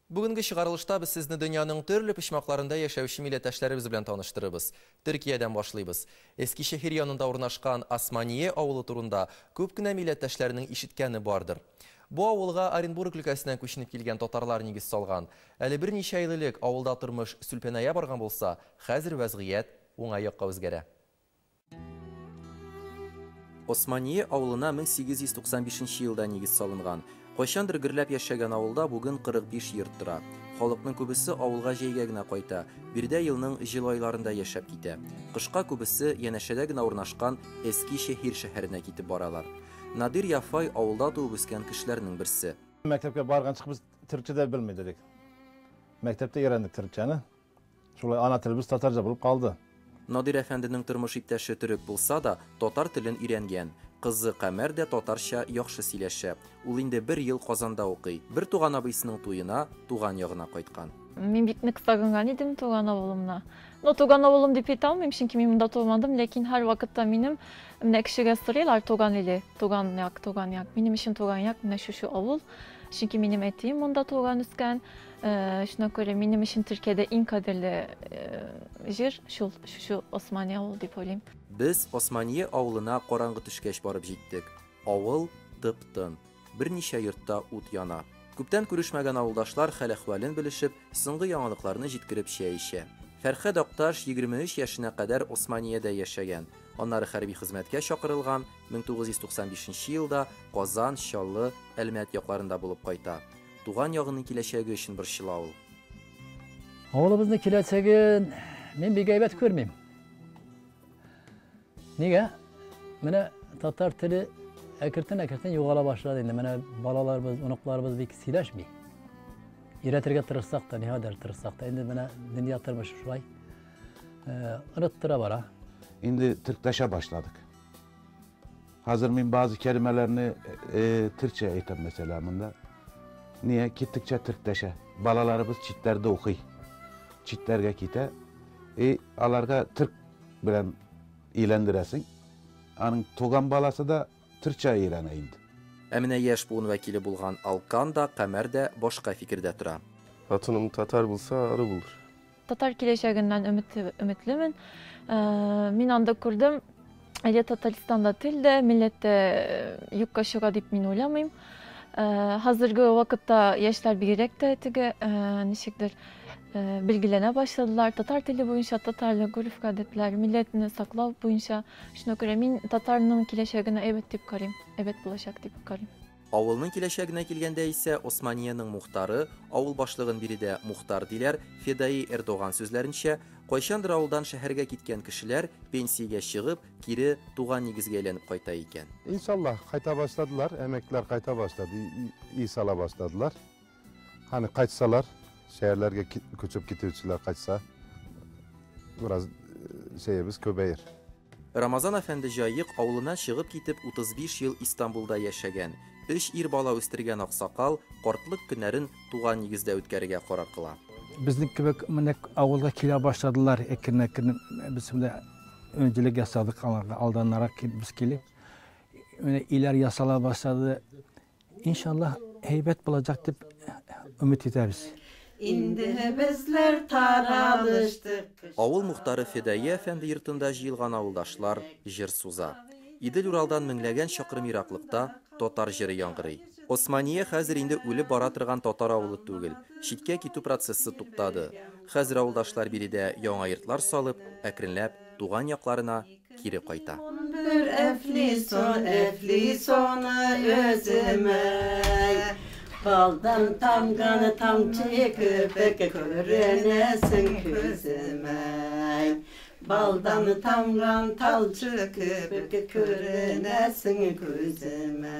Бүгенге чыгарылышта без сезне дөньяның төрле почмакларында яшәүче милләттәшләребез белән таныштырырбыз. Төркиядән башлыйбыз. Эскишехир янында урнашкан Османие авылы турында күп кенә милләттәшләрнең ишеткәне бардыр. Бу авылга Оренбург өлкәсеннән күченеп килгән татарлар нигез салган. Әле берничә ел элек авылда тормыш сүлпәнәя барган булса, хәзер вәзгыять уңай якка үзгәрә. Османие авылына 1895 елда нигез салынган. Кайчандыр гөрләп яшәгән авылда бүген 45 йорт тора. Халыкның күбесе авылга җәйгә генә кайта. Биредә елның җылы айларында яшәп китә. Кышка күбесе янәшәдә генә урнашкан Эскишехир шәһәренә китеп баралар. Надир Яфай авылда туып үскән кешеләрнең берсе. Мәктәпкә барганчы без төркчә дә белми идек. Мәктәптә өйрәндек төркчәне. Шулай ана телебез татарча булып калды. Надир әфәнденең тормыш иптәше төрек булса да, татар телен өйрәнгән. Кызы Камәр дә татарча яхшы сөйләшә. Ул инде бер ел Казанда укый. Бер туган абыйсының туена туган ягына кайткан. Мин бик нык сагынган идем туган авылымны. Ну, туган авылым дип әйтә алмыйм, чөнки мин монда тумадым, ләкин һәрвакытта минем менә кешегә сорыйлар туган иле, туган як, туган як. Минем өчен туган як менә шушы авыл. Чөнки минем әтием монда туган үскән. Шуңа күрә минем өчен Төркиядә иң кадерле җир шул шушы Османия авылы дип уйлыйм. Без Османие авылына караңгы төшкәч барып җиттек. Авыл тып-тын. Берничә йортта ут яна. Күптән күрешмәгән авылдашлар хәл-әхвәлен белешеп, соңгы яңалыкларны җиткереп чәй эчә. Фәрхәд Акташ 23 яшенә кадәр Османиядә яшәгән. Аннары хәрби хезмәткә чакырылган, 1995 елда Казан, Чаллы, Әлмәт якларында булып кайта. Туган ягының киләчәге өчен борчыла ул. Авылыбызның киләчәген мин бик әйбәт күрмим. Нигә? Менә татар теле әкертен-әкертен югала башлады инде. Менә балаларыбыз, оныкларыбыз бик сөйләшми. Өйрәтергә тырышсак та, никадәр тырышсак та, инде менә дөнья тормышы шулай оныттыра бара. Инде төркләшә башладык. Хәзер мин базы кәлимәләрне төркчә әйтәм мәсәлән монда. Ния киттекчә төркләшә. Балаларыбыз читләрдә укый. Читләргә китә. И аларга төрк белән өйләндерәсең. Аның туган баласы да төркчә өйрәнә инде. Ә менә яшь буын вәкиле булган Алкан да, Камәр дә башка фикердә тора. Хатыным татар булса, ары булыр. Татар киләчәгеннән өметлемен. Мин анда күрдем, әле Татарстанда тел дә, милләт тә юкка чыга дип мин уйламыйм. Хәзерге вакытта яшьләр бигрәк тә теге ничектер билгеләнә башладылар. Татар теле буенча, татарлык, гореф-гадәтләр, милләтне саклау буенча. Шуңа күрә мин татарның киләчәгенә әйбәт дип карыйм, әйбәт булачак дип карыйм. Авылның киләчәгенә килгәндә исә Османиянең мухтары, авыл башлыгын биредә мухтар диләр, Федаи Эрдоган сүзләренчә, кайчандыр авылдан шәһәргә киткән кешеләр пенсиягә чыгып, кире туган нигезгә әйләнеп кайта икән. Иншаллаһ, кайта башладылар, әмәкләр кайта башлады, и сала башладылар. Hani кайтсалар, шәһәрләргә күчеп китүчеләр кайтса, бераз шәебез күбәер. Рамазан әфәнде Җаек авылыннан чыгып китеп 35 ел Истанбулда яшәгән. Өч ир бала үстергән аксакал картлык көннәрен туган нигездә үткәрергә карар кыла. Безнең кебек менә авылга килә башладылар, әкрен-әкрен без менә өнҗелек ясадык аларга, алданрак без килеп. Менә өйләр ясала башлады. Иншаллаһ, әйбәт булачак дип өмет итәбез. Инде безләр таралыштык. Авыл мухтары Федаи әфәнде йортында җыелган авылдашлар җыр суза. Идел-Уралдан меңләгән чакрым ераклыкта татар җыры яңгырый. Османия хәзер инде үлеп бара торган татар авылы түгел. Читкә китү процессы туктады. Хәзер авылдашлар биредә яңа йортлар салып, әкренләп туган якларына кире кайта. Бер әфлисон, әфлисоны өземә. Балдан тамган тамчы кебек күренәсең күземә. Балдан тамган талчы кебек күренәсең күземә.